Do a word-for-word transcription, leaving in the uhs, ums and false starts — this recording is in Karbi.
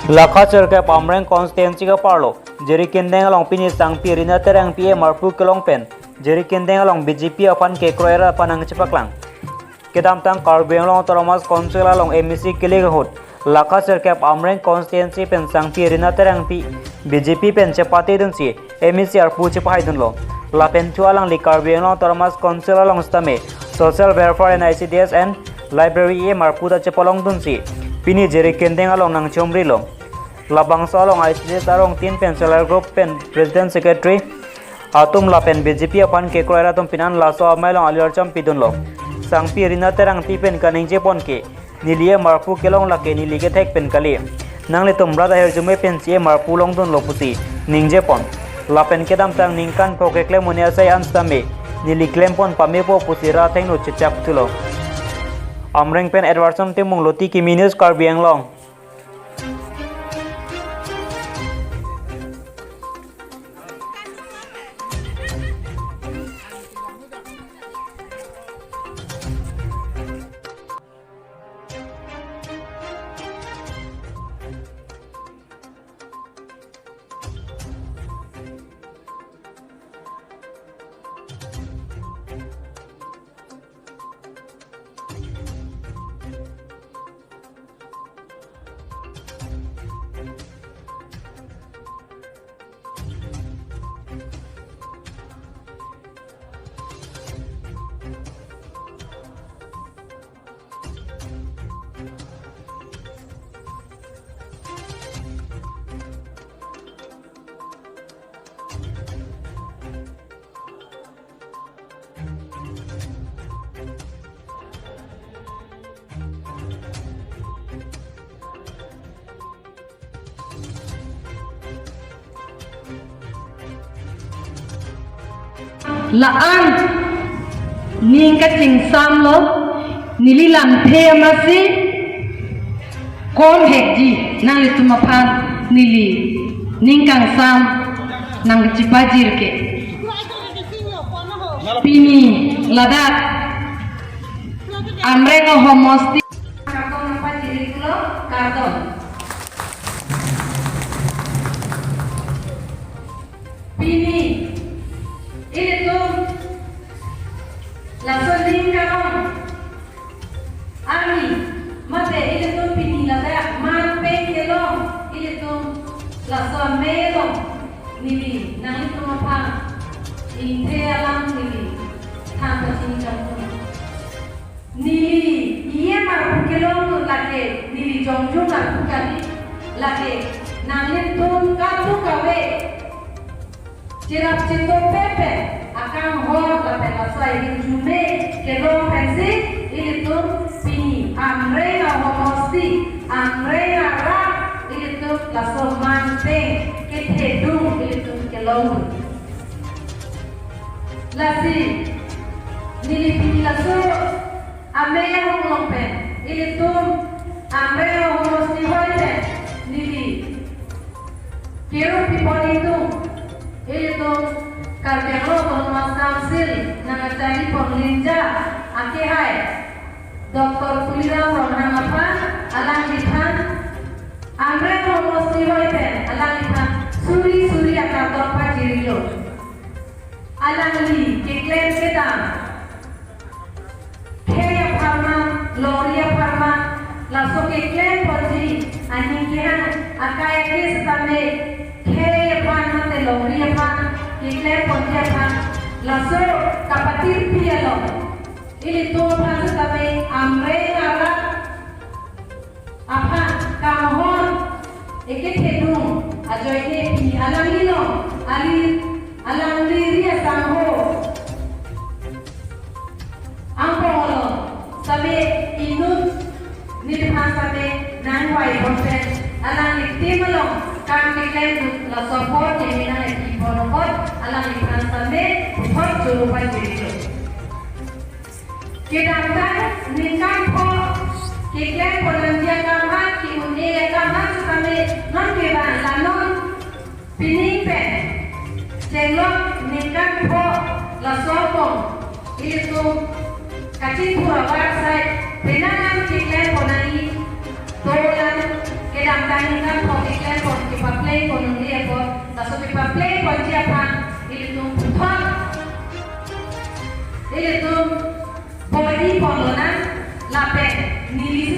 Lakha sirkep Amreng constituency ke-arlo Jirikindeng along pini sangpi Rina Terangpi emarpu kelong pen Jirikindeng along B J P aphan kekroi rat aphan nangchepaklang. Kedamtang Karbi Anglong Autonomous Council along M A C kelik ahut lakha sirkep Amreng constituency pen sangpi Rina Terangpi B J P pen chepate dunsi M A C arpu chepahaidunlo. Lapen thu alangli Karbi Anglong Autonomous Council along sitame Social Welfare and I C D S and Library emarpu ta chepalongdunsi pini Jirikindeng along nangchomrilo. Labangso along I C D S arong tin pen self help group pen president secretary atum lapen B J P aphan kekroi rat atum pinan laso amei along alir cham pidunlo. Sangpi Rina Terangpi pen kaningjepon ke neli emarpu kelong lake neli kethek pen kali. Nanglitum rat ahirjume pensi emarpu longdunlo pusi ningjepon. Lapen kedamtang ningkan pho keklem un-e asai an sitame neli klempon pamepo pusi rat athengno chechak thulo. Amreng pen Edwardson Timung, Loti Kimi News, Karbi Anglong. La-an ning kachingsamlo, neli lamthe amatsi kom hekji, nanglitum aphan neli ning kangsam nangchipajir ke. Pini ladak Amreng ahomosti kardom nangpajirlo, kardom. Pini ilitum laso ning karong arni mate ilitum pini ladak man pen kelong ilitum laso amei along neli nanglitum aphan ingthe alam neli than pachini kangtung. Neli emarpu kelong lake neli jongjong arpu kali, lake nanglitum kadokave cherap chetong pepe akanghon lapen laso ahirjume kelong pensi ilitum pini Amreng ahomosti, Amreng arat ilitum laso man pen kethedung ilitum kelong. Lasi neli pini laso amei ahong along pen ilitum Amreng ahomosti hoi pen neli keru pipon itum ilitum Karbi Anglong Autonomous Council nangkacharipon linja akehai Doctor Tuliram Ronghang aphan, alangliphan Amreng ahomosti hoi pen alangliphan suri suri akardom pajirlo. Alangli keklem kedam khei apharman, longri apharman, laso keklemponji aning kehang akai ake setame khei aphan mate longri aphan keklemponji aphan laso kapatirpi along ilitum aphan setame Amreng arat aphan kanghon ekethedung ajoine pini alanglilong, ali alangli ri asangho angbong along sitame inut neliphan sitame nangvai bom pen alangli tim along kam keklem dun laso apor keme nangkepon apot alangliphan sitame apot choro pajirlo. Kedamtang ningkan pho keklempon nangji akam aphan, ke-un-e akam aphan sitame non ke bang la non pining pen chenglok ningkan pho laso apor ilitum kachingthur abar asai penang an keklempon nangji. Tolang kedamtang ningkan pho Ilitum bor-i ponlonang, lapen neli